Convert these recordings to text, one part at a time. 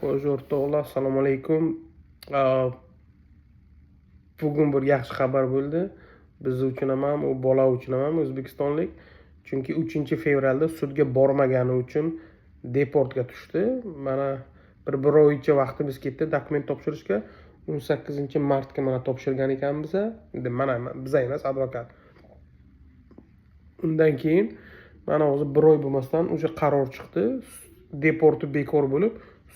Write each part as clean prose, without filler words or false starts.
Xo'sh, o'rtoqlar, assalomu alaykum. Bugun bir yaxshi xabar bo'ldi. Biz uchun ham, u bola uchun ham, o'zbekistonlik. Chunki 3-fevralda sudga bormagani uchun deportga tushdi. Mana bir oycha vaqtimiz ketdi dokument topshirishga. 18-martga mana topshirgan ekanmiz. Endi mana biza emas, advokat. Undan keyin mana hozir bir oy bo'lmasdan o'sha qaror chiqdi. Deporti bekor bo'lib,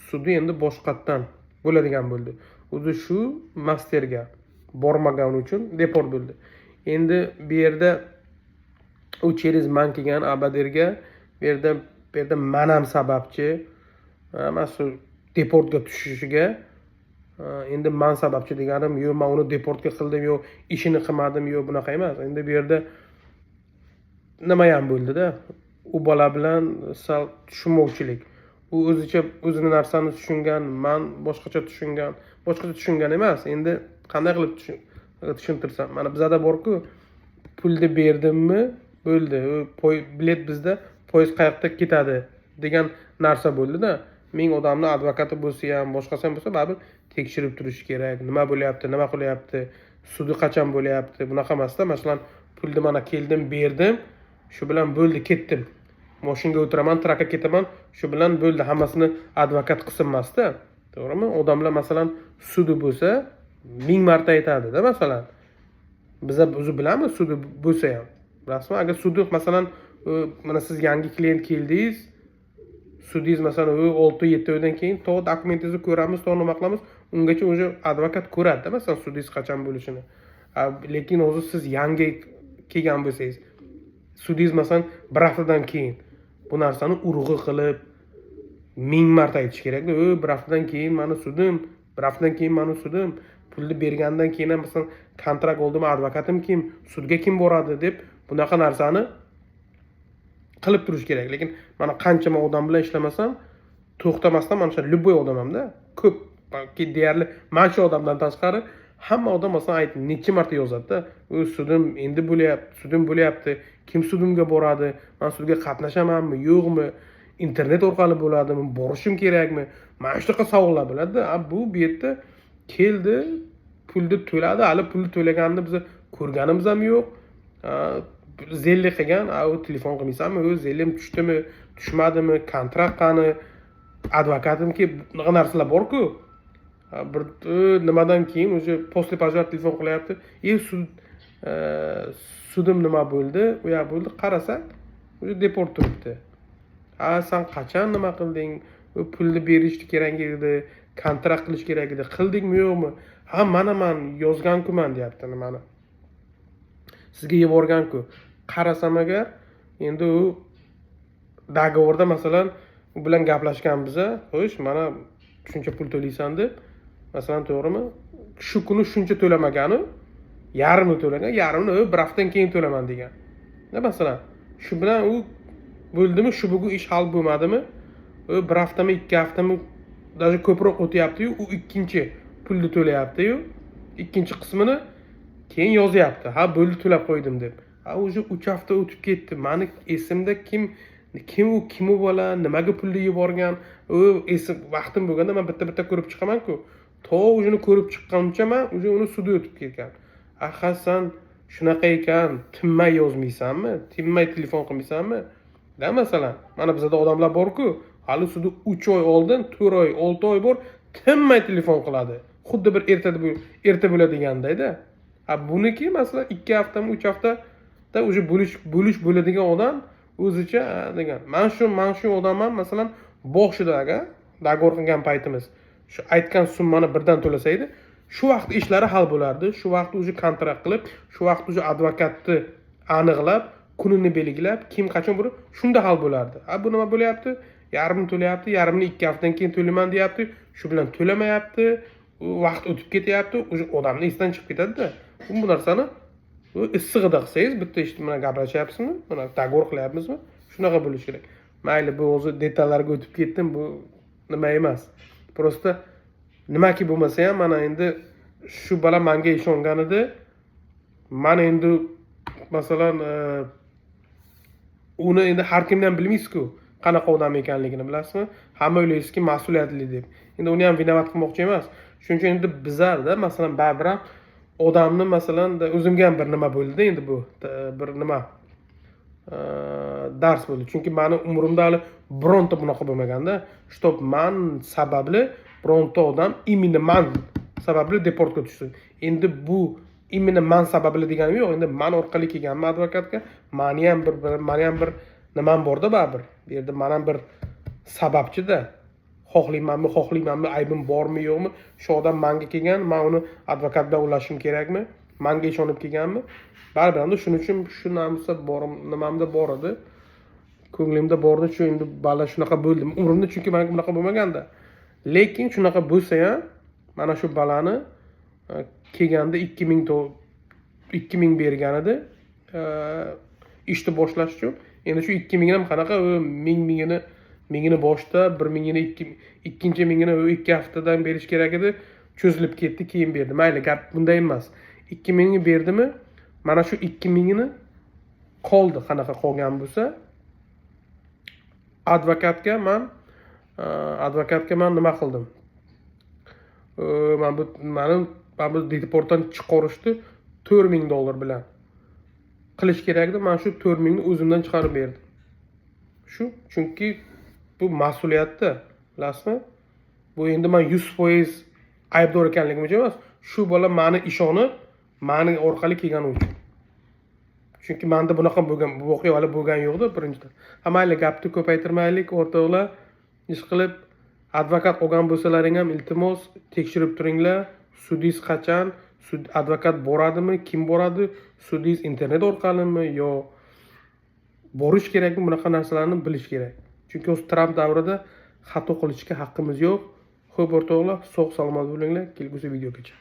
sudi endi boshqatdan bo'ladigan bo'ldi. O'zi shu masterga bormagani uchun deport bo'ldi. Endi bu yerda u через man kelgan Abadirga, bu yerda man ham sababchi mana shu deportga tushishiga. Endi man sababchi deganim, yo'q, man uni deportga qildim, yo'q, ishini qilmadim, yo'q, bunaqa emas. Endi bu yerda nima ham bo'ldida, u bola bilan sal tushunmovchilik. U o'zicha o'zini narsani tushungan, man boshqacha tushungan. Boshqacha tushungan emas, endi qanday qilib tushuntirsam, mana bizada borku, pulni berdimmi, bo'ldi, u bilet bizda, poyezd qayoqda ketadi degan narsa bo'ldida. Ming odamni advokati bo'lsa ham, boshqasi ham bo'lsa, baribir tekshirib turishi kerak, nima bo'lyapti, nima qilyapti, sudi qachon bo'lyapti. Bunaqa emasda, masalan, pulni mana keldim, berdim, shu bilan bo'ldi, ketdim, moshinga o'tiraman, trakka ketaman, shu bilan bo'ldi, hammasini advokat qilsin emasda, to'g'rimi? Odamlar, masalan, sudi bo'lsa, ming marta aytadida. Masalan, biza o'zi bilamiz, sudi bo'lsa ham, bilasizmi, agar sudi, masalan, mana siz yangi klient keldingiz, sudingiz, masalan, u 6-7 oydan keyin, to dokumentingizni ko'ramiz, to nima qilamiz, ungacha уже advokat ko'radida, masalan, sudingiz qachon bo'lishini. Lekin hozir siz yangi kelgan bo'lsangiz, sudingiz, masalan, bir haftadan keyin, bu narsani urg'u qilib ming marta aytish kerakda: "O, bir haftadan keyin mani sudim, bir haftadan keyin mani sudim, pulni bergandan keyin ham, masalan, kontrakt oldimi, advokatim kim, sudga kim boradi?" deb bunaqa narsani qilib turish kerak. Lekin mana qanchama odam bilan ishlamasam, to'xtamasdan mana shu любой odam hamda ko'p deyarli mana shu odamdan tashqari hamma odam, masalan, ayt, necha marta yozadida: "U sudim endi bo'lyapti, sudim bo'lyapti, kim sudimga boradi, man sudga qatnashamanmi, yo'qmi, internet orqali bo'ladimi, borishim kerakmi?" Mana shunaqa savollar bo'ladida. A bu yerda keldi, pulni to'ladi, hali pulni to'laganini biz ko'rganimiz ham yo'q. Zelle qilgan. A u telefon qilmaysanmi, u Zellim tushdimi, tushmadimi, kontrakt qani, advokatim kim, bunaqa narsalar borku. Bir nimadan keyin уже после пожар telefon qilyapti: "E, sud, sudim nima bo'ldi, u yoq bo'ldi?" Qarasak, уже deport turibdi. A san qachon nima qilding? U pulni berish kerak edi, kontrakt qilish kerak edi, qildingmi, yo'qmi? "Ha, mana man yozgankuman", deyapti, nimani sizga yuborganku. Qarasam agar, endi u договор da, masalan, u bilan gaplashganmiz: "Xo'sh, mana shuncha pul to'laysan", deb, masalan, to'g'rimi? Shu kuni shuncha to'lamaganu, yarmini to'lagan, yarmini bir haftadan keyin to'laman degan. Masalan, shu bilan u bo'ldimi, shu bugun ish hal bo'lmadimi, u bir haftami, 2 haftami, даже ko'proq o'tyaptiyu, u ikkinchi pulni to'layaptiyu, ikkinchi qismini keyin yozyapti: "Ha, bo'ldi, to'lab qo'ydim", deb. A уже 3 hafta o'tib ketdi. Mani esimda, kim kim u, kim u bola, nimaga pulni yuborgan, u esim vaqtim bo'lganda man bitta bitta ko'rib chiqamanku. To uni ko'rib chiqquncha man уже uni sudi o'tib ketgan. Aha, san shunaqa ekan, tinmay yozmaysanmi, tinmay telefon qilmaysanmi da? Masalan, mana bizada odamlar borku, hali sudi 3 oy oldin, 4 oy, 6 oy bor, tinmay telefon qiladi, xuddi bir erta erta bo'ladigandayda. A buniki, masalan, 2 haftami, 3 haftada уже bo'lish bo'ladigan odam o'zicha degan. Mana shu odam ham, masalan, boshida agar договор qilgan paytimiz shu aytgan summani birdan to'lasa edi, shu vaqt ishlari hal bo'lardi. Shu vaqt уже kontrakt qilib, shu vaqt уже advokatni aniqlab, kunini belgilab, kim qachon borib, shunda hal bo'lardi. A bu nima bo'lyapti? Yarmini to'layapti, yarmini 2 haftadan keyin to'layman deyapti, shu bilan to'lamayapti, u vaqt o'tib ketyapti, уже odamni esidan chiqib ketadida. Bu narsani u issig'ida qilsangiz, bitta ishni mana gaplashyapsizmi, mana договор qilyapmizmi, shunaqa bo'lishi kerak. Mayli, bu o'zi detallarga o'tib ketdim, bu nima emas, просто nimaki bo'lmasa ham, mana endi shu bola manga ishongan edi. Man endi, masalan, uni endi har kimni ham bilmaysizku. Qanaqa odam ekanligini bilasizmi? Hamma o'ylaysizki, mas'uliyatli deb. Endi uni ham виноват qilmoqchi emas. Shuning uchun endi bizlarda, masalan, baribir ham odamni, masalan, o'zimga ham bir nima bo'ldida endi, bu bir nima, dars bo'ldi. Chunki mani umrimda hali bironta bunaqa bo'lmaganda, чтоб man sababli bironta odam, именно man sababli deportga tushsin. Endi bu именно man sababli deganim yo'q, endi man orqali kelganman advokatga, mani ham bir nimam borda baribir. Bu yerda man ham bir sababchida, xohlaymanmi, xohlaymanmi, aybim bormi, yo'qmi, shu odam manga kelgan, man uni advokat bilan ulashishim kerakmi? Manga ishonib kelganmi baribir endi. Shuning uchun shu narsa bor, nimamda bor edi, ko'nglimda bor edi shu. Endi bala shunaqa bo'ldi umrimda, chunki manga bunaqa bo'lmaganda. Lekin shunaqa bo'lsa ham, mana shu balani kelganda 2000 bergan edi ishni boshlash uchun. Endi shu 2000 ham qanaqa, u mingini, mingini boshida, bir mingini ikki, ikkinchi mingini u 2 haftadan berish kerak edi, cho'zilib ketdi, keyin berdi. Mayli, gap bunday emas. 2000ni berdimi, mana shu 2000ini qoldi, qanaqa qolgan bo'lsa, advokatga man nima qildim? Mana bu mani bu deportdan chiqarishni 4000 dollar bilan qilish kerak edi. Man shu 4000ni o'zimdan chiqarib berdim shu, chunki bu mas'uliyatda, bilasizmi? Bu endi man 100% aybdor ekanligim uchun emas, shu bola mani ishonib, mani orqali kelgani uchun. Chunki manda bunaqa bo'lgan, bu voqea hali bo'lgani yo'qda birinchidan. Ha, mayli, gapni ko'paytirmaylik, o'rtoqlar. Ish qilib advokat olgan bo'lsalaring ham, iltimos, tekshirib turinglar: sudingiz qachon, sud, advokat boradimi, kim boradi, sudingiz internet orqalimi yo borish kerakmi, bunaqa narsalarni bilish kerak. Chunki o'zi Tramp davrida xato qilishga haqqimiz yo'q. Ho'p, o'rtoqlar, sog' salomat bo'linglar, kelgusi videogacha.